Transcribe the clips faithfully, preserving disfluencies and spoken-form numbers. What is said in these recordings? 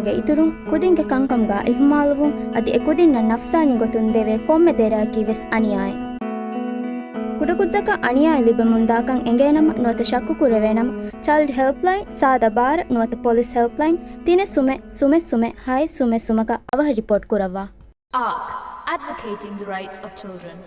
ގެ އިތުރުން ކުދިންގެ ކަންކަމުގަ އިހުމާލުވުން އަދި އެ ކުދިންނަށް ނަފްސާނީ ގޮތުން ދެވޭ ކޮންމެ ދެރައަކީ ވެސް އަނިޔާއެއް. ކުޑަކުއްޖަކަށް އަނިޔާއެއް ލިބެމުންދާކަން އެނގޭނަމަ ނުވަތަ ޝައްކު ކުރެވޭނަމަ، ޗައިލްޑް ހެލްޕްލައިން، ސާދަ ބާރަ ނުވަތަ ޕޮލިސް ހެލްޕްލައިން، ތިނެއް ސުމެއް ސުމެއް ސުމެއް ހައެއް ސުމެއް ސުމަކަށް އަވަހަށް ރިޕޯޓް ކުރައްވާ. ARC, Advocating the Rights of Children.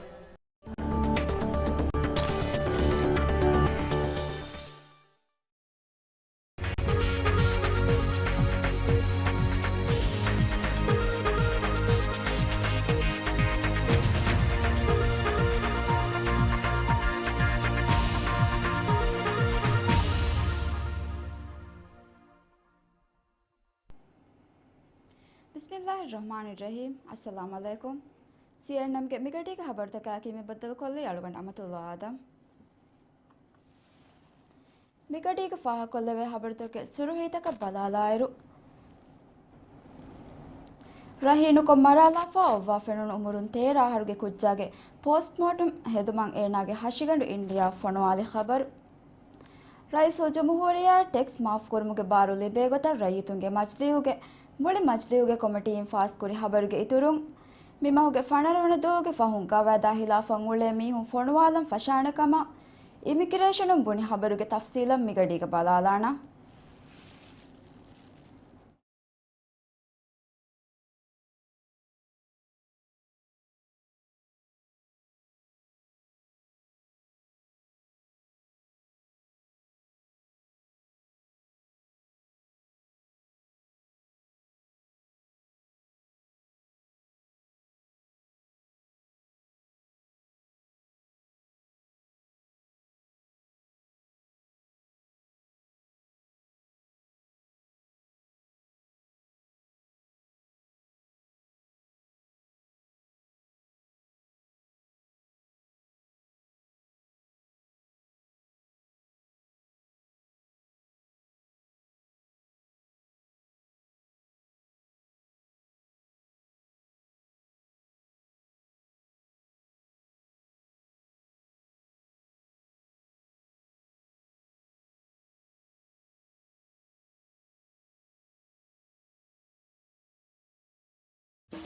ބިސްމިއްލާހި ރަޙްމާނި ރަޙީމް. އައްސަލާމް ޢަލައިކުމް. ސީއެންއެމްގެ މިގަޑީގެ ހަބަރުތަކާއެކީ މި ބައްދަލުކޮށްލީ އަޅުގަނޑު އަމަތުﷲ އާދަމް. މިގަޑީގަ ފާހަގަކޮށްލެވޭ ހަބަރުތަކެއް ސުރުޚީތަކަށް ބަލާލާއިރު، ރަށް ހީނުކޮށް މަރާލާފަ އޮއްވާ ފެނުނު އުމުރުން ތޭރަ އަހަރުގެ ކުއްޖާގެ ޕޯސްޓްމޯޓަމް ހެދުމަށް އޭނާގެ ހަށިގަނޑު އިންޑިއާ ފޮނުވާލި ޚަބަރު. ރައީސުލްޖުމްހޫރިއްޔާ ޓެކްސް މާފުކުރުމުގެ ބާރު ލިބޭ ގޮތަށް ރައްޔިތުންގެ މަޖިލީހުގެ މުޅި މަޖިލީހުގެ ކޮމިޓީއިން ފާސްކުރި ޚަބަރުގެ އިތުރުން، މި މަހުގެ ފަނަރަ ވަނަ ދުވަހުގެ ފަހުން ގަވާއިދާ ހިލާފަށް އުޅޭ މީހުން ފޮނުވާލަން ފަށާނެ ކަމަށް އިމިގްރޭޝަނުން ބުނި ޚަބަރުގެ ތަފްސީލަށް މިގަޑީގަ ބަލާލާނަން.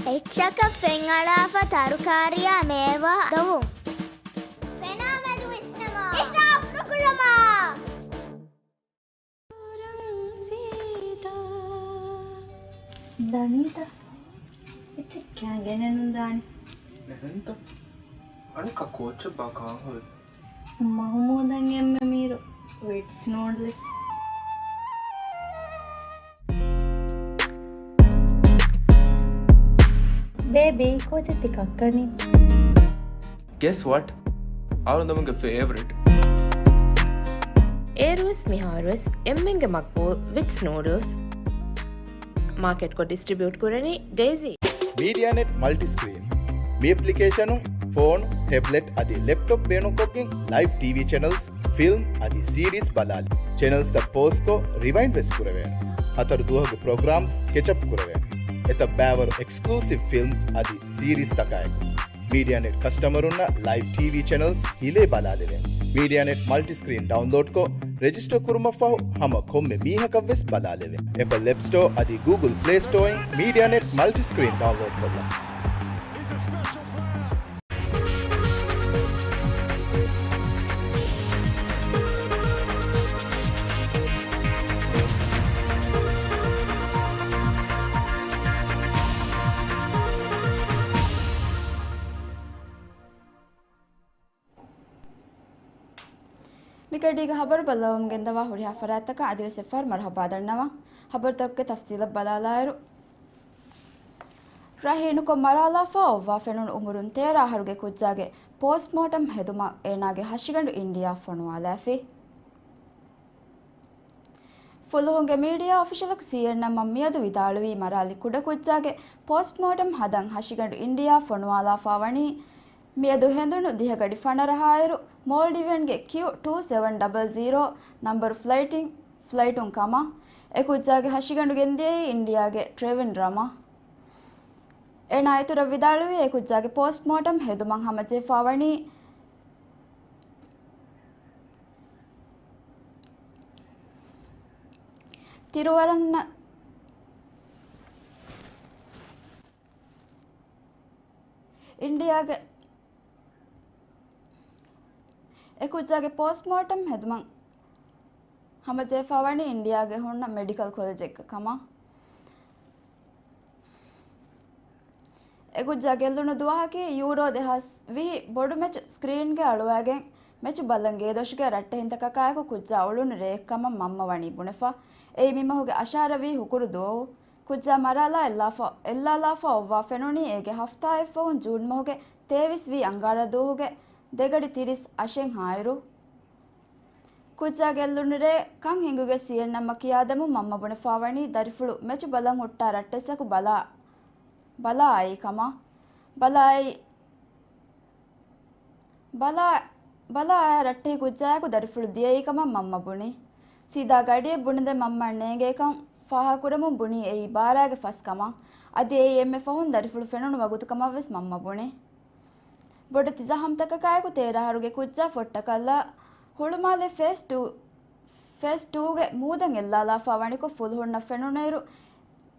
އެއްޗަކަށް ފެންއަޅާފަ ތަރުކާރިއާ މޭވާ ދޮވުން. ފެނާ މެދު ވިސްނަމާ. އިސްރާފް ނުކުރަމާ. ދަނީތަ؟ އެއްޗެއް ކާން ގެނެއް ނުދާނެ. އެހެންތަ؟ އަނެއްކާ ކޯއްޗެއްބާ ކާން ހުރީ؟ މަހުމޫދަށް އެންމެ މީރު ވިޓްސް ނޫޑްލްސް. ބޭބީ، ކޯޗެއް ތި ކައްކަނީ؟ Guess what? އަޅުގަނޑުގެ ފޭވަރިޓް. އޭރުވެސް މިހާރުވެސް އެންމެންގެ މަގްބޫލް ވިޓްސް ނޫޑްލްސް. މާކެޓްކޮށް ޑިސްޓްރިބިއުޓް ކުރަނީ ޑޭޒީ. މީޑިއާނެޓް މަލްޓިސްކްރީން. މި އެޕްލިކޭޝަނުން ފޯނު، ޓެބްލެޓް އަދި ލެޕްޓޮޕް ބޭނުންކޮށްގެން ލައިވް ޓީވީ ޗެނަލްސް، ފިލްމް އަދި ސީރީސް ބަލާލި. ޗެނަލްސްތައް ޕޯޒްކޮށް ރިވައިންޑް ވެސް ކުރެވޭނެ. ހަތަރު ދުވަހުގެ ޕްރޮގްރާމްސް ކެޗަޕް ކުރެވޭނެ. އެތައް ބައިވަރު އެކްސްކްލޫސިވް ފިލްމްސް އަދި ސީރީސްތަކާއެކު. މީޑިއާނެޓް ކަސްޓަމަރުންނަށް ލައިވް ޓީވީ ޗެނަލްސް ހިލޭ ބަލާލެވޭނެ. މީޑިއާނެޓް މަލްޓިސްކްރީން ޑައުންލޯޑްކޮށް، ރެޖިސްޓަރ ކުރުމަށްފަހު ހަމަ ކޮންމެ މީހަކަށްވެސް ބަލާލެވޭނެ. އެޕަލް އެޕް ސްޓޯ އަދި ގޫގުލް ޕްލޭ ސްޓޯއިން މީޑިއާނެޓް މަލްޓިސްކްރީން ޑައުންލޯޑްކޮށްލަން. މިގަޑީގެ ހަބަރު ބައްލަވަމުން ގެންދަވާ ހުރިހާ ފަރާތްތަކަށް އަދިވެސް އެއްފަހަރު މަރުޙަބާ ދަންނަވަން. ހަބަރުތަކުގެ ތަފްސީލަށް ބަލާލާއިރު، ރަށް ހީނުކޮށް މަރާލާފަ އޮއްވާ ފެނުނު އުމުރުން ތޭރަ އަހަރުގެ ކުއްޖާގެ ޕޯސްޓްމޯޓަމް ހެދުމަށް އޭނާގެ ހަށިގަނޑު އިންޑިއާ ފޮނުވާލާފި. ފުލުހުންގެ މީޑިއާ އޮފިޝަލަކު ސީއެންއެމްއަށް މިއަދު ވިދާޅުވީ، މަރާލި ކުޑަކުއްޖާގެ ޕޯސްޓްމޯޓަމް ހަދަން ހަށިގަނޑު އިންޑިއާ ފޮނުވާލާފަ ވަނީ، މިއަދު ހެނދުނު ދިހަ ގަޑި ފަނަރަ އަހަރު މޯލްޑިވިއަންގެ ކިއު ޓޫ ސެވަން ޑަބަލް ޒީރޯ ނަމްބަރު ފްލައިޓިން، ފްލައިޓުން ކަމަށް. އެ ކުއްޖާގެ ހަށިގަނޑު ގެންދިޔައީ އިންޑިއާގެ ޓްރެވިން ރަމަށް. އޭނާ އިތުރަށް ވިދާޅުވީ، އެ ކުއްޖާގެ ޕޯސްޓްމޯޓަމް ހެދުމަށް ހަމަޖެހިފަ ވަނީ ތިރުވަރަން، އިންޑިއާގެ އެ ކުއްޖާގެ ޕޯސްޓްމޯޓަމް ހެދުމަށް ހަމަޖެހިފަ ވަނީ އިންޑިއާގެ ހުންނަ މެޑިކަލް ކޮލެޖެއްގަ ކަމަށް. އެ ކުއްޖާ ގެއްލުނު ދުވަހަކީ ޔޫރޯ ދެހާސް ވިހި ބޮޑު މެޗު ސްކްރީންގެ އަޅުވައިގެން މެޗު ބަލަން ގޭދޮށުގެ ރައްޓެހިންތަކަކާއެކު ކުއްޖާ އުޅުނު ރެއެއްކަމަށް މަންމަ ވަނީ ބުނެފަ. އެއީ މި މަހުގެ އަށާރަ ވީ ހުކުރު ދުވަހު. ކުއްޖާ މަރާލާ އެއްލާފަ، އެއްލާލާފަ އޮއްވާ ފެނުނީ އޭގެ ހަފްތާއެއް ފަހުން ޖޫން މަހުގެ ތޭވީސް ވީ އަންގާރަ ދުވަހުގެ ދެގަޑި ތިރީސް އަށެއްހާއިރު. ކުއްޖާ ގެއްލުނު ރޭ ކަން ހިނގުގެ ސީއެންއެމްއަށް ކިޔާދެމުން މަންމަ ބުނެފާވަނީ ދަރިފުޅު މެޗު ބަލަން ހުއްޓާ ރައްޓެއްސަކު ބަލާ، ބަލާ އައީ ކަމަށް. ބަލާ އައި، ބަލާ، ބަލާ އައި ރައްޓެހި ކުއްޖާއަކު ދަރިފުޅު ދިޔައީ ކަމަށް މަންމަ ބުނި. ސީދާ ގަޑިއެއް ބުނެދޭން މަންމައަށް ނޭނގޭކަން ފާހަގަކުރަމުން ބުނީ އެއީ ބާރާގެ ފަސް ކަމަށް. އަދި އެއީ އެންމެ ފަހުން ދަރިފުޅު ފެނުނު ވަގުތު ކަމަށްވެސް މަންމަ ބުނި. ބޮޑެތި ޒަހަމްތަކަކާއެކު ތޭރަ އަހަރުގެ ކުއްޖާ ފޮއްޓަކަށްލާ ހުޅުމާލެ ފޭސް ޓޫ، ފޭސް ޓޫގެ މޫދަށް އެއްލާލާފާ ވަނިކޮށް ފުލުހުންނަށް ފެނުނުއިރު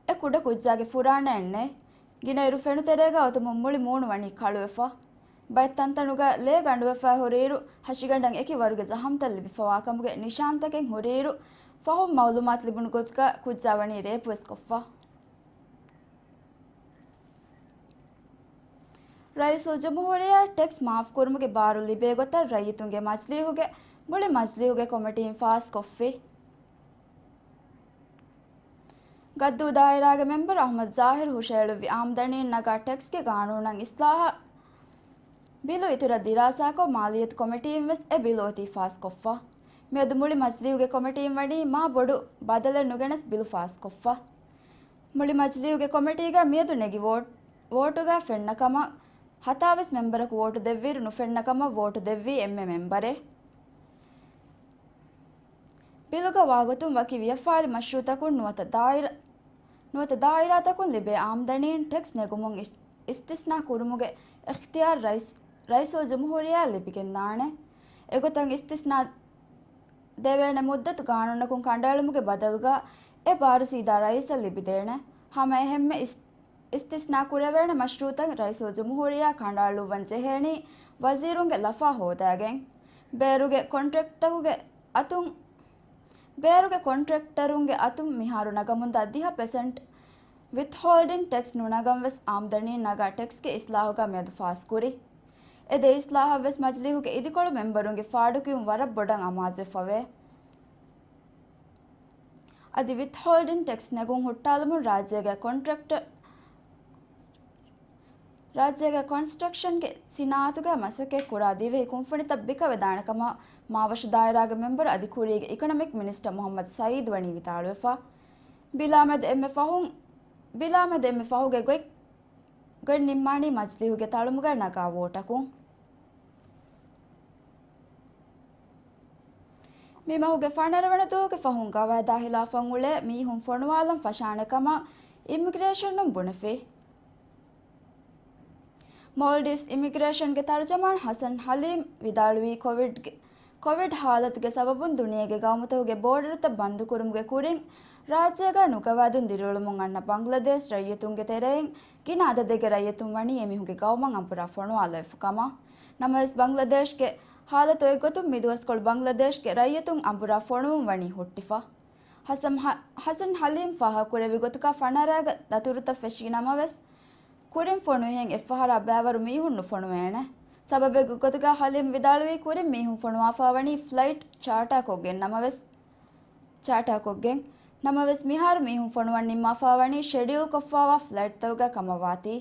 އެ ކުޑަ ކުއްޖާގެ ފުރާނައެއް ނެތް. ގިނައިރު ފެނުތެރޭގަ އޮތުމުން މުޅި މޫނު ވަނީ ކަޅުވެފަ. ބައެއް ތަންތަނުގަ ލޭ ގަނޑުވެފައި ހުރިއިރު ހަށިގަނޑަށް އެކި ވަރުގެ ޒަހަމްތައް ލިބިފަވާކަމުގެ ނިޝާންތަކެއް ހުރިއިރު ފަހުން މައުލޫމާތު ލިބުނު ގޮތުގަ ކުއްޖާ ވަނީ ރޭޕުވެސް ކޮށްފަ. ރައީސުލްޖުމްހޫރިއްޔާ ޓެކްސް މާފްކުރުމުގެ ބާރު ލިބޭ ގޮތަށް ރައްޔިތުންގެ މަޖިލީހުގެ، މުޅި މަޖިލީހުގެ ކޮމިޓީން ފާސްކޮށްފި. ގައްދޫ ދާއިރާގެ މެމްބަރު އަޙްމަދު ޒާހިރު ހުށައެޅުއްވި އާމްދަނީން ނަގާ ޓެކްސްގެ ގާނޫނަށް އިސްލާހަށް ބިލު އިތުރަށް ދިރާސާކޮށް، މާލިއްޔަތު ކޮމިޓީން ވެސް އެ ބިލު އޮތީ ފާސްކޮށްފަ. މިއަދު މުޅި މަޖިލީހުގެ ކޮމިޓީން ވަނީ މާ ބޮޑު ބަދަލެއް ނުގެނެސް ބިލު ފާސްކޮށްފަ. މުޅި މަޖިލީހުގެ ކޮމިޓީގަ މިއަދު ނެގި ވޯޓް، ވޯޓުގަ ފެންނަ ކަމަށް ހަތާވީސް މެމްބަރަކު ވޯޓު ދެއްވިއިރު ނުފެންނަ ކަމަށް ވޯޓު ދެއްވީ އެންމެ މެމްބަރެއް. ބިލުގަ ވާގޮތުން ވަކި ވިޔަފާރި މަޝްރޫއުތަކުން ނުވަތަ ދާއިރާ، ނުވަތަ ދާއިރާތަކުން ލިބޭ އާމްދަނީން ޓެކްސް ނެގުމުން އިސް، އިސްތިސްނާ ކުރުމުގެ އިޚްތިޔާރު ރައީސް، ރައީސުލްޖުމްހޫރިއްޔާ ލިބިގެންދާނެ. އެގޮތަށް އިސްތިސްނާ ދެވޭނެ މުއްދަތު ގާނޫނަކުން ކަނޑައެޅުމުގެ ބަދަލުގަ އެ ބާރު ސީދާ ރައީސަށް ލިބިދޭނެ. ހަމައެހެންމެ އިސް، އިސްތިސްނާ ކުރެވޭނެ މަޝްރޫއުތައް ރައީސުލްޖުމްހޫރިއްޔާ ކަނޑައަޅުއްވަން ޖެހޭނީ ވަޒީރުންގެ ލަފާ ހޯދާގެން. ބޭރުގެ ކޮންޓްރެކްޓަރުގެ އަތުން، ބޭރުގެ ކޮންޓްރެކްޓަރުންގެ އަތުން މިހާރު ނަގަމުންދާ ދިހަ ޕަސެންޓް ވިތްހޯލްޑިން ޓެކްސް ނުނަގަން ވެސް އާމްދަނީން ނަގާ ޓެކްސްގެ އިސްލާހުގަ މިއަދު ފާސްކުރި. އެ ދެ އިސްލާހަށް ވެސް މަޖިލީހުގެ އިދިކޮޅު މެމްބަރުންގެ ފާޑުކިޔުން ވަރަށް ބޮޑަށް އަމާޒުވެފަވޭ. އަދި ވިތްހޯލްޑިން ޓެކްސް ނެގުން ހުއްޓާލުމުން ރާއްޖޭގެ ކޮންޓްރެކްޓަރ، ރާއްޖޭގެ ކޮންސްޓްރަކްޝަންގެ ސިނާއަތުގަ މަސައްކަތް ކުރާ ދިވެހި ކުންފުނިތައް ބިކަވެދާނެ ކަމަށް މާވަށު ދާއިރާގެ މެމްބަރު އަދި ކުރީގެ އިކޮނޮމިކް މިނިސްޓަރ މުޙައްމަދު ސައީދު ވަނީ ވިދާޅުވެފަ. ބިލާމެދު އެންމެ ފަހުން، ބިލާމެދު އެންމެ ފަހުގެ ގޮތް، ގޮތް ނިންމާނީ މަޖިލީހުގެ ތަޅުމުގައި ނަގާ ވޯޓަކުން. މި މަހުގެ ފަނަރަ ވަނަ ދުވަހުގެ ފަހުން ގަވާއިދާ ހިލާފަށް އުޅޭ މީހުން ފޮނުވާލަން ފަށާނެ ކަމަށް އިމިގްރޭޝަނުން ބުނެފި. މޯލްޑިވްސް އިމިގްރޭޝަންގެ ތަރުޖަމާން ޙަސަން ޙަލީމް ވިދާޅުވީ ކޮވިޑްގެ، ކޮވިޑް ޙާލަތުގެ ސަބަބުން ދުނިޔޭގެ ގައުމުތަކުގެ ބޯޑަރުތައް ބަންދުކުރުމުގެ ކުރިން ރާއްޖޭގަ ނުގަވާދުން ދިރިއުޅެމުން އަންނަ ބަންގްލަދޭޝް ރައްޔިތުންގެ ތެރެއިން ގިނަ އަދަދެއްގެ ރައްޔިތުން ވަނީ އެމީހުންގެ ގައުމަށް އަނބުރާ ފޮނުވާލައިފު ކަމަށް. ނަމަވެސް ބަންގްލަދޭޝްގެ ހާލަތު އޮތްގޮތުން މިދުވަސްކޮޅު ބަންގްލަދޭޝްގެ ރައްޔިތުން އަނބުރާ ފޮނުވުން ވަނީ ހުއްޓިފަ. ހަސަން ހަ، ހަސަން ޙަލީމް ފާހަގަކުރެއްވި ގޮތުގަ ފަނަރައިގަ ދަތުރުތައް ފެށި ނަމަވެސް، ކުރިން ފޮނުވިހެން އެއްފަހަރާ ބައިވަރު މީހުން ނުފޮނުވޭނެ. ސަބަބެއްގެ ގޮތުގަ ޙަލީމް ވިދާޅުވީ ކުރިން މީހުން ފޮނުވާފާ ވަނީ ފްލައިޓް ޗާޓާކޮށްގެން ނަމަވެސް، ޗާޓާކޮށްގެން. ނަމަވެސް މިހާރު މީހުން ފޮނުވަން ނިންމާފާ ވަނީ ޝެޑިއުލް ކޮށްފާވާ ފްލައިޓްތަކުގައި ކަމަށްވާތީ.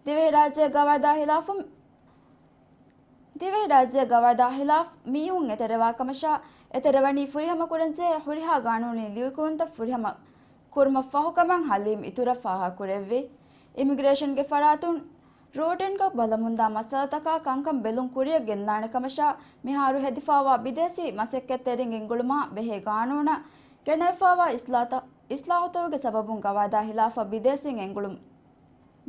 ދިވެހިރާއްޖޭގެ ގަވާއިދާ ހިލާފުން، ދިވެހިރާއްޖޭގެ ގަވާއިދާ ހިލާފް މީހުން އެތެރެވާ ކަމަށާ، އެތެރެވަނީ ފުރިހަމަ ކުރަންޖެހޭ ހުރިހާ ގާނޫނީ ލިޔުކުންތައް ފުރިހަމަ ކުރުމަށް ފަހު ކަމަށް ޙަލީމް އިތުރަށް ފާހަގަކުރެއްވި. އިމިގްރޭޝަންގެ ފަރާތުން ރޫޓިންގަ ބަލަމުންދާ މައްސަލަތަކާ ކަންކަން ބެލުން ކުރިއަށް ގެންދާނެ ކަމަށާ، މިހާރު ހެދިފާވާ ބިދޭސީ މަސައްކަތްތެރިން ގެންގުޅުމާ ބެހޭ ގާނޫނަށް ގެނައިފާވާ އިސްލާތަ، އިސްލާހުތަކުގެ ސަބަބުން ގަވާއިދާ ހިލާފަށް ބިދޭސީން ގެންގުޅުން،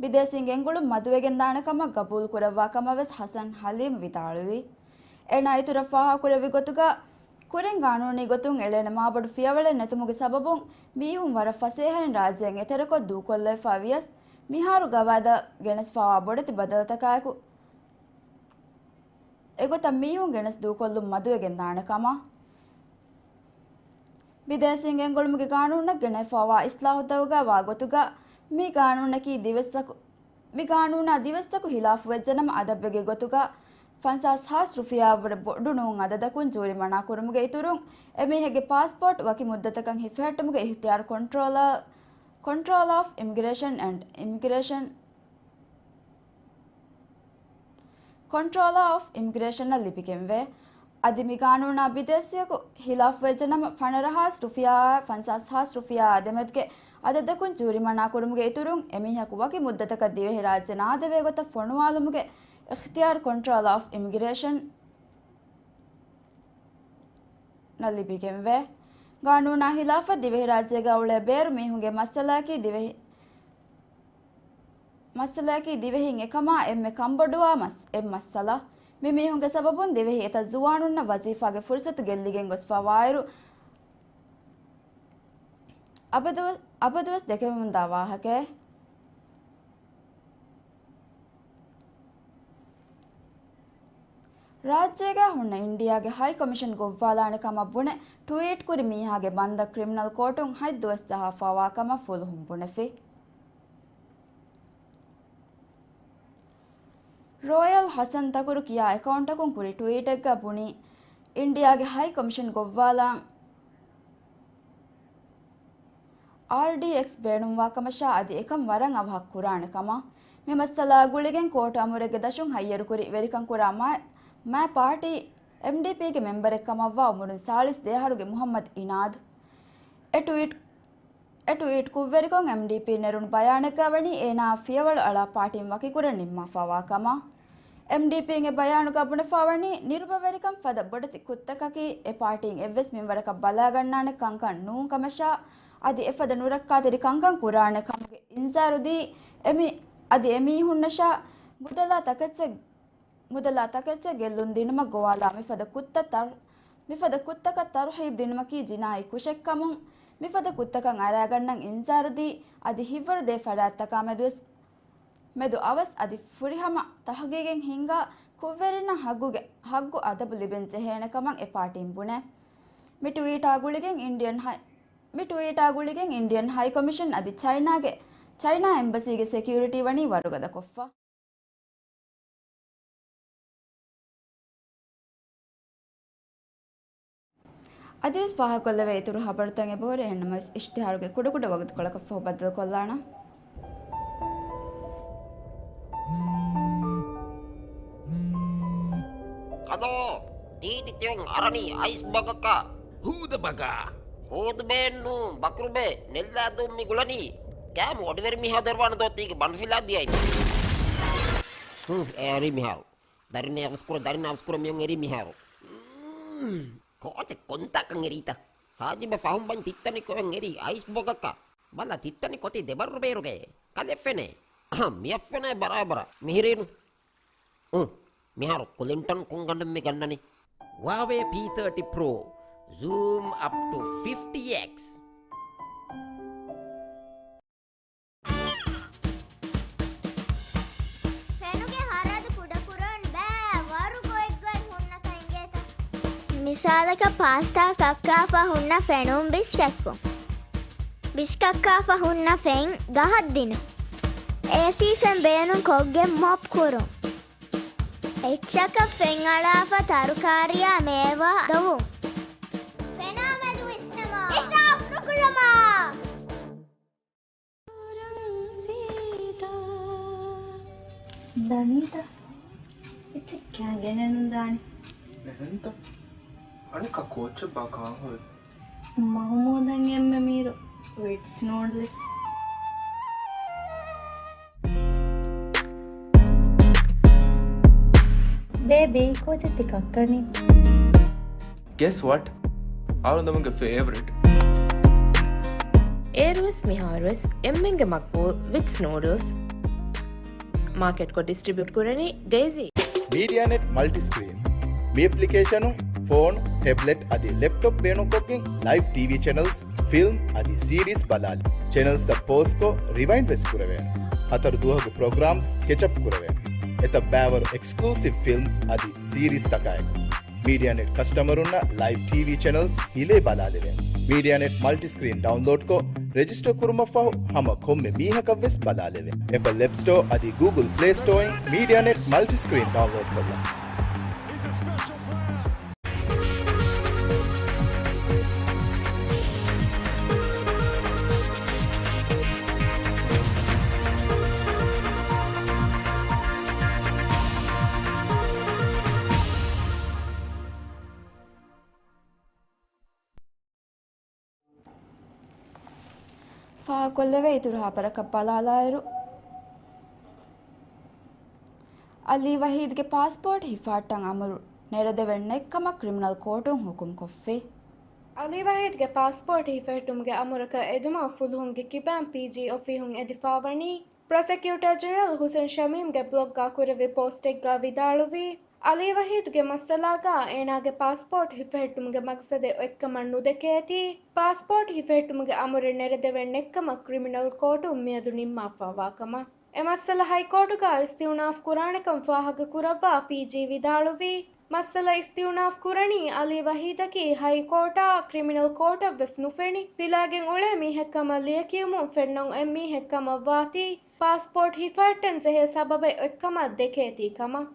ބިދޭސީން ގެންގުޅުން މަދުވެގެންދާނެ ކަމަށް ގަބޫލު ކުރައްވާ ކަމަށް ވެސް ހަސަން ޙަލީމް ވިދާޅުވި. އޭނާ އިތުރަށް ފާހަގަކުރެއްވި ގޮތުގަ، ކުރިން ގާނޫނީ ގޮތުން އެޅޭނެ މާބޮޑު ފިޔަވަޅެއް ނެތުމުގެ ސަބަބުން މީހުން ވަރަށް ފަސޭހައިން ރާއްޖޭން އެތެރެކޮށް ދޫކޮށްލައިފާ ވިޔަސް، މިހާރު ގަވާއިދަށް ގެނެސްފަވާ ބޮޑެތި ބަދަލުތަކާއެކު، އެގޮތަށް މީހުން ގެނެސް ދޫކޮށްލުން މަދުވެގެންދާނެ ކަމަށް ބިދޭސީން ގެންގުޅުމުގެ ގާނޫނަށް ގެނެފަވާ އިސްލާހުތަކުގައި ވާ ގޮތުގަ، މި ގާނޫނަކީ ދިވެއްސަކު، މި ގާނޫނާ ދިވެއްސަކު ހިލާފުވެއްޖެނަމަ، އަދަބެއްގެ ގޮތުގަ ފަންސާސް ހާސް ރުފިޔާއަށްވުރެ ބޮޑު ނޫން އަދަދަކުން ޖޫރިމަނާ ކުރުމުގެ އިތުރުން، އެމީހެއްގެ ޕާސްޕޯޓް ވަކި މުއްދަތަކަށް ހިފެހެއްޓުމުގެ އިހްތިޔާރު ކޮންޓްރޯލަރ، Control of Immigration and Immigration، ކޮންޓްރޯލަރ އޮފް އިމިގްރޭޝަނަށް ލިބިގެންވޭ. އަދި މި ގާނޫނާ ބިދޭސީއަކު ހިލާފުވެއްޖެނަމަ، ފަނަރަ ހާސް ރުފިޔާއާ ފަންސާސް ހާސް ރުފިޔާއާ ދެމެދުގެ އަދަދަކުން ޖޫރިމަނާ ކުރުމުގެ އިތުރުން، އެމީހަކު ވަކި މުއްދަތަކަށް ދިވެހިރާއްޖެ ނާދެވޭ ގޮތަށް ފޮނުވާލުމުގެ އިޚްތިޔާރު ކޮންޓްރޯލަރ އޮފް އިމިގްރޭޝަން އަށް ލިބިގެންވޭ. ގާނޫނާ ހިލާފަށް ދިވެހިރާއްޖޭގަ އުޅޭ ބޭރު މީހުންގެ މައްސަލައަކީ ދިވެހި، މައްސަލައަކީ ދިވެހިން އެކަމާ އެންމެ ކަންބޮޑުވާ މަސް، އެއް މައްސަލަ. މި މީހުންގެ ސަބަބުން ދިވެހި އެތައް ޒުވާނުންނަށް ވަޒީފާގެ ފުރުސަތު ގެއްލިގެން ގޮސްފަވާއިރު، އަބަދުވެސް، އަބަދުވެސް ދެކެވެމުންދާ ވާހަކައެއް. ރާއްޖޭގަ ހުންނަ އިންޑިއާގެ ހައި ކޮމިޝަން ގޮއްވާލާނެ ކަމަށް ބުނެ، ޓުވީޓް ކުރި މީހާގެ ބަންދަށް ކްރިމިނަލް ކޯޓުން ހަތް ދުވަސް ޖަހާފަވާ ކަމަށް ފުލުހުން ބުނެފި. ރޯޔަލް ހަސަން ތަކުރު ކިޔާ އެކައުންޓަކުން ކުރި ޓުވީޓެއްގަ ބުނީ، އިންޑިއާގެ ހައި ކޮމިޝަން ގޮއްވާލާން އާރްޑީއެކްސް ބޭނުންވާ ކަމަށާ އަދި އެކަން ވަރަށް އަވަހަށް ކުރާނެ ކަމަށް. މި މައްސަލާ ގުޅިގެން ކޯޓު އަމުރެއްގެ ދަށުން ހައްޔަރުކުރި ވެރިކަން ކުރާ މާ، މާ ޕާޓީ އެމްޑީޕީގެ މެމްބަރެއް ކަމަށްވާ އުމުރުން ސާޅީސް ދޭއަހަރުގެ މުހައްމަދު އިނާދު. އެ ޓުވީޓް އެ ޓުވީޓް ކުށްވެރިކޮށް އެމްޑީޕީ ނެރުނު ބަޔާނެއްގަ ވަނީ އޭނާ ފިޔަވަޅު އަޅާ ޕާޓީން ވަކިކުރަން ނިންމާފަވާ ކަމަށް. އެމްޑީޕީން އެ ބަޔާނުގަ ބުނެފަ ވަނީ ނިރުބަވެރިކަން ފަދަ ބޮޑެތި ކުށްތަކަކީ އެ ޕާޓީން އެއްވެސް މިންވަރަކަށް ބަލާގަންނާނެ ކަންކަން ނޫން ކަމަށާ އަދި އެފަދަ ނުރައްކާތެރި ކަންކަން ކުރާނެ ކަމުގެ އިންޒާރު ދީ އެމީ، އަދި އެމީހުންނަށާ މުދަލާ ތަކެއްޗެއް މުދަލާ ތަކެއްޗެއް ގެއްލުން ދިނުމަށް ގޮވާލާ މިފަދަ ކުށްތައް ތަރު-، މިފަދަ ކުށްތަކަށް ތަރުހީބް ދިނުމަކީ ޖިނާއީ ކުށެއްކަމުން، މިފަދަ ކުށްތަކަށް އަރާގަންނަން އިންޒާރު ދީ، އަދި ހިތްވަރު ދޭ ފަރާތްތަކާ މެދުވެސް، މެދު އަވަސް އަދި ފުރިހަމަ ތަހުގީގެއް ހިންގާ ކުށްވެރިންނަށް ހައްގުގެ، ހައްގު އަދަބު ލިބެން ޖެހޭނެ ކަމަށް އެ ޕާޓީން ބުނޭ. މި ޓުވީޓާ ގުޅިގެން އިންޑިއަން ހައި-، މި ޓުވީޓާ ގުޅިގެން އިންޑިއަން ހައި ކޮމިޝަން އަދި ޗައިނާގެ، ޗައިނާ އެމްބަސީގެ ސެކިއުރިޓީ ވަނީ ވަރުގަދަކޮށްފަ. އަދިވެސް ފާހަގަކޮށްލެވޭ އިތުރު ހަބަރުތައް އެބަހުރި، އެހެންނަމަވެސް އިޝްތިހާރުގެ ކުޑަކުޑަ ވަގުތުކޮޅަކަށްފަހު ބައްދަލުކޮށްލާނަން. ކަލޯ، ތީތި ތިއޮން އަރަނީ އައިސް ބަގަކަށް. ހޫދަ ބަގާ. ހޫދުބޭއެއްނޫ، ބަކުރުބޭ، ނެއްލާދޫން މި ގުޅަނީ. ކައިމު އޮޑިވެރި މީހާ ދޮރުވާނެ ދޯ ތީގެ ބަނޑުފިލާ ދިޔައި. ހުން، އެ އަރި މިހާރު. ދަރިން އަވަސްކުރ، ދަރިން އަވަސްކުރ މިއޮން އެރީ މިހާރު. މް، ކޯޗެއް ކޮންތާކަން އެރީތަ؟ ހާޖިބަ ފަހުން ބަން ތިއްތަނި ކޮއޮން އެރީ އައިސް ބޮގަކަށް. ބަލަ ތިއްތަނި ކޮތީ ދެބައްރު ބޭރުގައޭ. ކަލެއް ފެނޭ. އަހަ، މިއަށް ފެނޭ ބަރާބަރަށް. މިހިރީނު. އު، މިހާރު ކުލިންޓަން ކޮންގަނޑެއް މި ގަންނަނީ؟ ވާވޭ ޕީ ތާޓީ ޕްރޯ. Zoom up to fifty X. ފެނުގެ ހަރަދު ކުޑަކުރަން ބައި ވަރު ގޮތްގޮތް ހުންނަކަން އިނގޭތަ؟ މިސާލަކަށް ޕާސްޓާ ކައްކާފަ ހުންނަ ފެނުން ބިސްކެއްކުން. ބިސްކައްކާފަ ހުންނަ ފެން ގަހަށް ދިނުން. އޭސީ ފެން ބޭނުން ކޮށްގެން މޮޕް ކުރުން. އެއްޗަކަށް ފެން އަޅާފަ ތަރުކާރިއާ މޭވާ ދޮވުން. ފެނާ މެދު ވިސްނަމާ. އިސްރާފް ނުކުރަމާ. ދަނީތަ؟ އެއްޗެއް ކާ ގެނެއް ނުދާނެ. އެހެންތަ؟ އަނެއްކާ ކޯއްޗެއްބާ ކާން ހުރީ؟ މަހުމޫދަށް އެންމެ މީރު ވިޓްސް ނޫޑްލްސް. ބޭބީ، ކޯޗެއް ތި ކައްކަނީ؟ Guess what? އަޅުގަނޑުގެ ފޭވަރިޓް. އޭރުވެސް މިހާރުވެސް އެންމެންގެ މަގްބޫލް ވިޓްސް ނޫޑްލްސް. މާކެޓްކޮށް ޑިސްޓްރިބިއުޓް ކުރަނީ ޑޭޒީ. މީޑިއާނެޓް މަލްޓި ސްކްރީން. މި އެޕްލިކޭޝަނުން ފޯނު، ޓެބްލެޓް އަދި ލެޕްޓޮޕް ބޭނުންކޮށްގެން ލައިވް ޓީވީ ޗެނަލްސް، ފިލްމް އަދި ސީޑީސް ބަލާލި. ޗެނަލްސްތައް ޕޯޒްކޮށް ރިވައިންޑް ވެސް ކުރެވޭނެ. ހަތަރު ދުވަހުގެ ޕްރޮގްރާމްސް ކެޗަޕް ކުރެވޭނެ. އެތައް ބައިވަރު އެކްސްކްލޫސިވް ފިލްމްސް އަދި ސީރީޒްތަކާއެކު. މީޑިއާނެޓް ކަސްޓަމަރުންނަށް ލައިވް ޓީވީ ޗެނަލްސް ހިލޭ ބަލާލެވޭނެ. މީޑިއާނެޓް މަލްޓިސްކްރީން ޑައުންލޯޑްކޮށް، ރެޖިސްޓަރ ކުރުމަށްފަހު ހަމަ ކޮންމެ މީހަކަށްވެސް ބަލާލެވޭނެ. އެޕަލް އެޕް ސްޓޯ އަދި ގޫގުލް ޕްލޭ ސްޓޯއިން މީޑިއާނެޓް މަލްޓިސްކްރީން ޑައުންލޯޑްކޮށްލަން. ފާހަގަކޮށްލެވޭ އިތުރު ހަބަރަކަށް ބަލާލާއިރު، އަލީ ވަހީދުގެ ޕާސްޕޯޓް ހިފަހައްޓަން އަމުރު ނެރެދެވެން ނެތްކަމަށް ކްރިމިނަލް ކޯޓުން ހުކުމްކޮށްފި. އަލީ ވަހީދުގެ ޕާސްޕޯޓް ހިފަހައްޓުމުގެ އަމުރަކަށް އެދުމަށް ފުލުހުންގެ ކިބައިން ޕީޖީ އޮފީހުން އެދިފަވަނީ، ޕްރޮސެކިއުޓަރ ޖެނެރަލް ހުސެން ޝަމީމްގެ ބްލޮގްގަ ކުރެއްވި ޕޯސްޓެއްގަ ވިދާޅުވީ، އަލީ ވަހީދުގެ މައްސަލާގަ އޭނާގެ ޕާސްޕޯޓް ހިފަހެއްޓުމުގެ މަގްސަދެއް އޮތްކަމަށް ނުދެކޭތީ، ޕާސްޕޯޓް ހިފަހެއްޓުމުގެ އަމުރެއް ނެރެދެވެން ނެތްކަމަށް ކްރިމިނަލް ކޯޓުން މިއަދު ނިންމާފައިވާ ކަމަށް. އެ މައްސަލަ ހައިކޯޓުގަ އިސްތިއުނާފް ކުރާނެކަން ފާހަގަކުރައްވާ ޕީޖީ ވިދާޅުވީ، މައްސަލަ އިސްތިއުނާފް ކުރަނީ އަލީ ވަހީދަކީ ހައިކޯޓާ ކްރިމިނަލް ކޯޓަށްވެސް ނުފެނި، ފިލާގެން އުޅޭ މީހެއްކަމަށް ލިޔެކިޔުމުން ފެންނަން އޮތް މީހެއްކަމަށްވާތީ، ޕާސްޕޯޓް ހިފަހައްޓަން ޖެހޭ ސަބަބެއް އޮތްކަމަށް ދެކޭތީ ކަމަށް.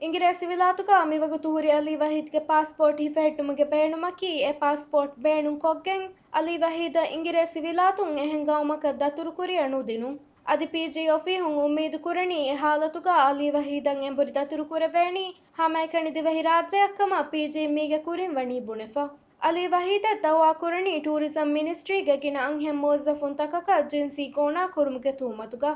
އިނގިރޭސިވިލާތުގަ މިވަގުތު ހުރި އަލީ ވަހީދުގެ ޕާސްޕޯޓް ހިފަހެއްޓުމުގެ ބޭނުމަކީ، އެ ޕާސްޕޯޓް ބޭނުންކޮށްގެން، އަލީ ވަހީދަށް އިނގިރޭސިވިލާތުން އެހެން ގައުމަކަށް ދަތުރުކުރިއަށް ނުދިނުން. އަދި ޕީޖީ އޮފީހުން އުއްމީދު ކުރަނީ، އެ ހާލަތުގަ އަލީ ވަހީދަށް އެނބުރި ދަތުރުކުރެވޭނީ، ހަމައެކަނި ދިވެހިރާއްޖެއަށްކަމަށް ޕީޖީ މީގެ ކުރިން ވަނީ ބުނެފަ. އަލީ ވަހީދަށް ދައުވާ ކުރަނީ ޓޫރިޒަމް މިނިސްޓްރީގެ ގިނަ އަންހެން މުވައްޒަފުންތަކަކަށް ޖިންސީ ގޯނާކުރުމުގެ ތުހުމަތުގަ.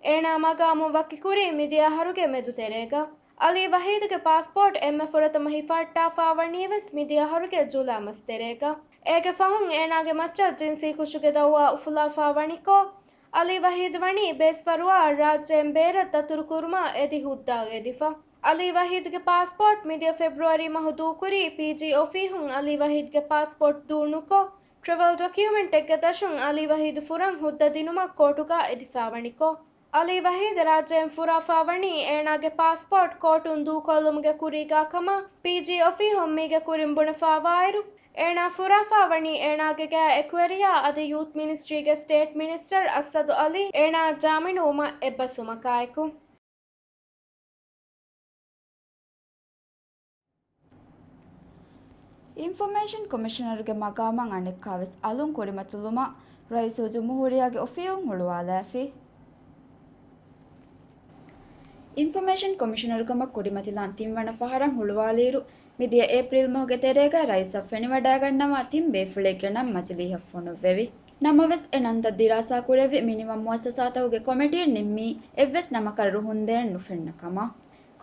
އޭނާ މަގާމު ވަކިކުރީ މިދިޔަ އަހަރުގެ މެދު ތެރޭގަ. އަލީ ވަހީދުގެ ޕާސްޕޯޓް އެންމެ ފުރަތަމަ ހިފަހައްޓާފަވަނީވެސް މިދިޔަ އަހަރުގެ ޖުލައި މަސް ތެރޭގަ. އޭގެ ފަހުން އޭނާގެ މައްޗަށް ޖިންސީ ކުށުގެ ދައުވާ އުފުލާފަ ވަނިކޮށް، އަލީ ވަހީދު ވަނީ ބޭސްފަރުވާއަށް ރާއްޖޭން ބޭރަށް ދަތުރުކުރުމަށް އެދި ހުއްދައަށް އެދިފަ. އަލީ ވަހީދުގެ ޕާސްޕޯޓް މިދިޔަ ފެބްރުއަރީ މަހު ދޫކުރީ ޕީޖީ އޮފީހުން އަލީ ވަހީދުގެ ޕާސްޕޯޓް ދޫނުކޮށް، ޓްރެވެލް ޑޮކިއުމެންޓެއްގެ ދަށުން އަލީ ވަހީދު ފުރަން ހުއްދަ ދިނުމަށް ކޯޓުގަ އެދިފަވަނިކޮށް، އަލީ ވަހީދު ރާއްޖޭން ފުރާފަވަނީ އޭނާގެ ޕާސްޕޯޓް ކޯޓުން ދޫކޮށްލުމުގެ ކުރީގަ ކަމަށް ޕީޖީ އޮފީހުން މީގެ ކުރިން ބުނެފަވާއިރު، އޭނާ ފުރާފަވަނީ އޭނާގެ ގާތް އެކުވެރިޔާ އަދި ޔޫތް މިނިސްޓްރީގެ ސްޓޭޓް މިނިސްޓަރ އަސަދު އަލީ އޭނާއަށް ޖާމިނުވުމަށް އެއްބަސްވުމަކާއެކު. އިންފޮމޭޝަން ކޮމިޝަނަރުގެ މަގާމަށް އަނެއްކާވެސް އަލުން ކުރިމަތިލުމަށް ރައީސުލްޖުމްހޫރިއްޔާގެ އޮފީހުން ހުޅުވާލައިފި. އިންފޮމޭޝަން ކޮމިޝަނަރުކަމަށް ކުރިމަތިލާން ތިންވަނަ ފަހަރަށް ހުޅުވާލިއިރު، މިދިޔަ އޭޕްރީލް މަހުގެ ތެރޭގަ ރައީސަށް ފެނިވަޑައިގަންނަވާ ތިން ބޭފުޅެއްގެ ނަން މަޖިލީހަށް ފޮނުއްވެވި. ނަމަވެސް، އެ ނަންތައް ދިރާސާކުރެއްވި މިނިވަން މުއައްސަސާތަކުގެ ކޮމިޓީން ނިންމީ އެއްވެސް ނަމަކަށް ރުހުންދޭން ނުފެންނަ ކަމަށް.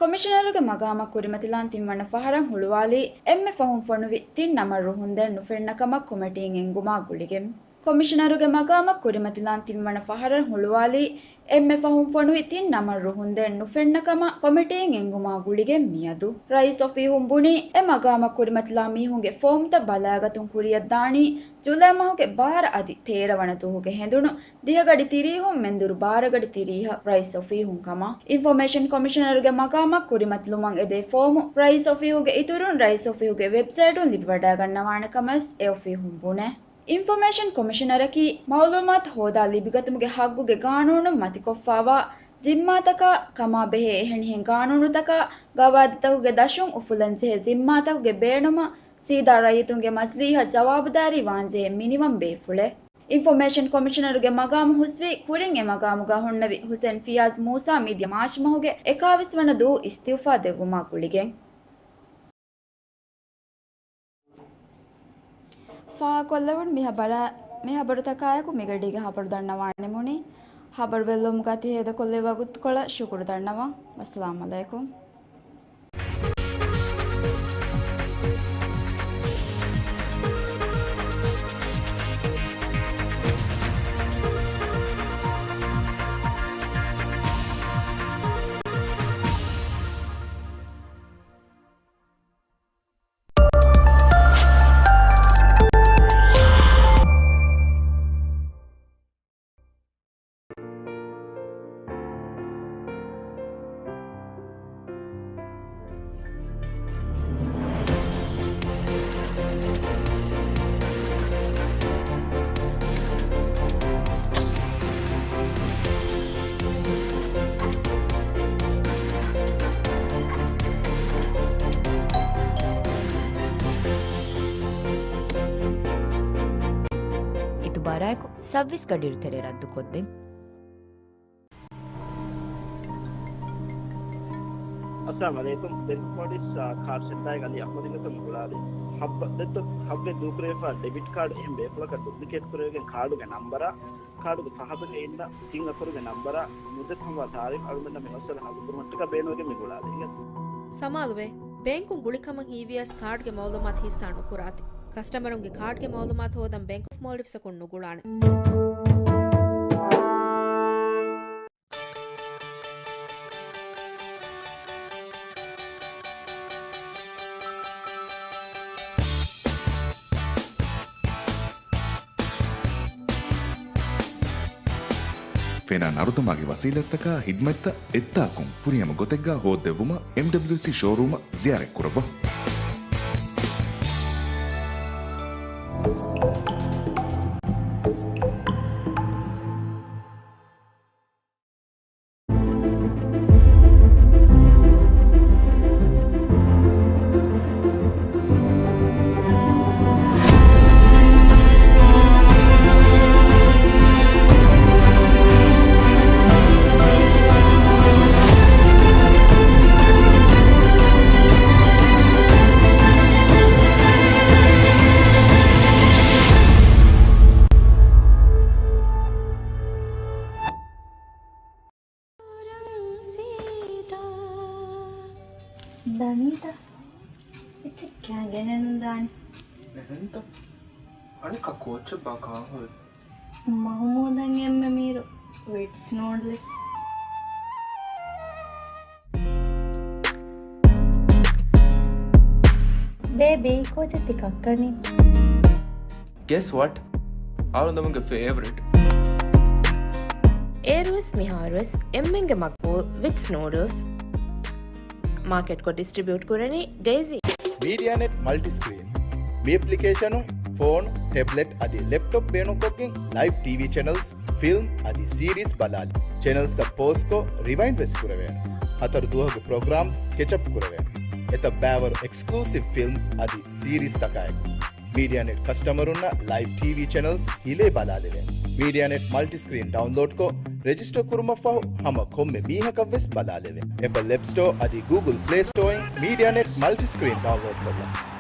ކޮމިޝަނަރުގެ މަގާމަށް ކުރިމަތިލާން ތިންވަނަ ފަހަރަށް ހުޅުވާލީ، އެންމެ ފަހުން ފޮނުވި ތިން ނަމަށް ރުހުންދޭން ނުފެންނަ ކަމަށް ކޮމިޓީން އެންގުމާ ގުޅިގެން. ކޮމިޝަނަރުގެ މަގާމަށް ކުރިމަތިލާން ތިންވަނަ ފަހަރަށް ހުޅުވާލީ، އެންމެ ފަހުން ފޮނުވި ތިން ނަމަށް ރުހުންދޭން ނުފެންނަ ކަމަށް ކޮމިޓީން އެންގުމާ ގުޅިގެން މިއަދު ރައީސް އޮފީހުން ބުނީ، އެ މަގާމަށް ކުރިމަތިލާ މީހުންގެ ފޯމްތައް ބަލައިގަތުން ކުރިއަށްދާނީ ޖުލައި މަހުގެ ބާރަ އަދި ތޭރަ ވަނަ ދުވަހުގެ ހެނދުނު ދިހަގަޑި ތިރީހުން މެންދުރު ބާރަގަޑި ތިރީހަށް ރައީސް އޮފީހުން ކަމަށް. އިންފޮމޭޝަން ކޮމިޝަނަރުގެ މަގާމަށް ކުރިމަތިލުމަށް އެދޭ ފޯމު ރައީސް އޮފީހުގެ އިތުރުން ރައީސް އޮފީހުގެ ވެބްސައިޓުން ލިބިވަޑައިގަންނަވާނެ ކަމަށް އެ އޮފީހުން ބުނޭ. އިންފޮމޭޝަން ކޮމިޝަނަރަކީ މައުލޫމާތު ހޯދާ ލިބިގަތުމުގެ ހައްގުގެ ގާނޫނުން މަތިކޮށްފައިވާ ޒިންމާތަކާ ކަމާ ބެހޭ އެހެނިހެން ގާނޫނުތަކާ ގަވާއިދުތަކުގެ ދަށުން އުފުލަންޖެހޭ ޒިންމާތަކުގެ ބޭނުމަށް ސީދާ ރައްޔިތުންގެ މަޖިލީހަށް ޖަވާބުދާރީ ވާންޖެހޭ މިނިވަން ބޭފުޅެއް. އިންފޮމޭޝަން ކޮމިޝަނަރުގެ މަގާމު ހުސްވީ ކުރިން އެ މަގާމުގަ ހުންނެވި ހުސެން ފިޔާޒް މޫސާ މިދިޔަ މާޗް މަހުގެ އެކާވީސް ވަނަ ދުވަހު އިސްތިއުފާ ދެއްވުމާ ގުޅިގެން. ފާހަގަކޮށްލެވުނު މި ހަބަރާ-، މި ހަބަރުތަކާއެކު މިގަޑީގެ ހަބަރު ދަންނަވާނެމުނީ. ހަބަރު ބެއްލުމުގަ ތި ހޭދަކޮށްލި ވަގުތުކޮޅަށް ޝުކުރު ދަންނަވަން. ވައްސަލާމް އަލައިކުމް. ތައްވީސް ގަޑިއިރު ތެރޭ ރައްދުކޮށްދެން. އައްސަލާމު ޢަލައިކުމް. ބެންކް އޮފް މޯލްޑިވްސް، އާ، ކާޑް ސެންޓާގެ އަލީ އަޙްމަދުގެ މި ގުޅާލީ. ހައްވަ ދެއްތޯ ހައްވެ ދޫކުރެވިފާ ޑެބިޓް ކާޑް އެހެން ބޭފުޅަކަށް ޑުޕްލިކޭޓް ކުރެވިގެން ކާޑުގެ ނަންބަރާ، ކާޑުގެ ފަހަތުގެ އިންނަ ތިން އަކުރުގެ ނަންބަރާ ނުދެއްކުމަށް ތާރީޚް އަޅުގަނޑަށް މި މައްސަލަ ހައްލުކުރުމަށްޓަކާ ބޭނުންވެގެން މި ގުޅާލީ. ސަމާލުވޭ، ބޭންކުން ގުޅިކަމަށް ހީވިޔަސް ކާޑްގެ މައުލޫމާތު ހިއްސާ ނުކުރާތި. ކަސްޓަމަރުންގެ ކާޑްގެ މައުލޫމާތު ހޯދަން ބޭންކް އޮފް މޯލްޑިވްސްއަކުން ނުގުޅާނެ. ފެނާ ނަރުދަމާގެ ވަސީލަތްތަކާ ހިދްމަތްތައް އެއްތާކުން ފުރިހަމަ ގޮތެއްގާ ހޯއްދެއްވުމަށް އެމްޑަބްލިއުސީ ޝޯރޫމަށް ޒިޔާރަތްކުރައްވާ. ދަނީތަ؟ އެއްޗެއް ކައިގެނެއްނުދާނެ. އެހެންތަ؟ އަނެއްކާ ކޯއްޗެއްބާ ކާން ހުރީ؟ މަހުމޫދަށް އެންމެ މީރު ވިޓްސް ނޫޑްލްސް. ބޭބީ، ކޯޗެއް ތި ކައްކަނީ؟ Guess what? އަޅުގަނޑުގެ ފޭވަރިޓް. އޭރުވެސް މިހާރުވެސް އެންމެންގެ މަގްބޫލް ވިޓްސް ނޫޑްލްސް. މާކެޓްކޮށް ޑިސްޓްރިބިއުޓް ކުރަނީ ޑެއިސީ. މީޑިއާ ނެޓް މަލްޓިސްކްރީން. މި އެޕްލިކޭޝަނުން ފޯނު، ޓެބްލެޓް އަދި ލެޕްޓޮޕް ބޭނުންކޮށްގެން ލައިވް ޓީވީ ޗެނަލްސް، ފިލްމް އަދި ސީރީސް ބަލާލި. ޗެނަލްސްތައް ޕޯޒްކޮށް ރިވައިންޑް ވެސް ކުރެވޭނެ. ހަތަރު ދުވަހުގެ ޕްރޮގްރާމްސް ކެޗަޕް ކުރެވޭނެ. އެތައް ބައިވަރު އެކްސްކްލޫސިވް ފިލްމްސް އަދި ސީރީސްތަކާއެކު. މީޑިއާ ނެޓް ކަސްޓަމަރުންނަށް ލައިވް ޓީވީ ޗެނަލްސް ހިލޭ ބަލާލެވޭނެ. މީޑިއާ ނެޓް މަލްޓިސްކްރީން ޑައުންލޯޑްކޮށް، ރެޖިސްޓަރ ކުރުމަށްފަހު ހަމަ ކޮންމެ މީހަކަށްވެސް ބަލާލެވޭނެ. އެޕަލް އެޕް ސްޓޯ އަދި ގޫގުލް ޕްލޭ ސްޓޯއިން މީޑިއާ ނެޓް މަލްޓިސްކްރީން ޑައުންލޯޑްކޮށްލަން.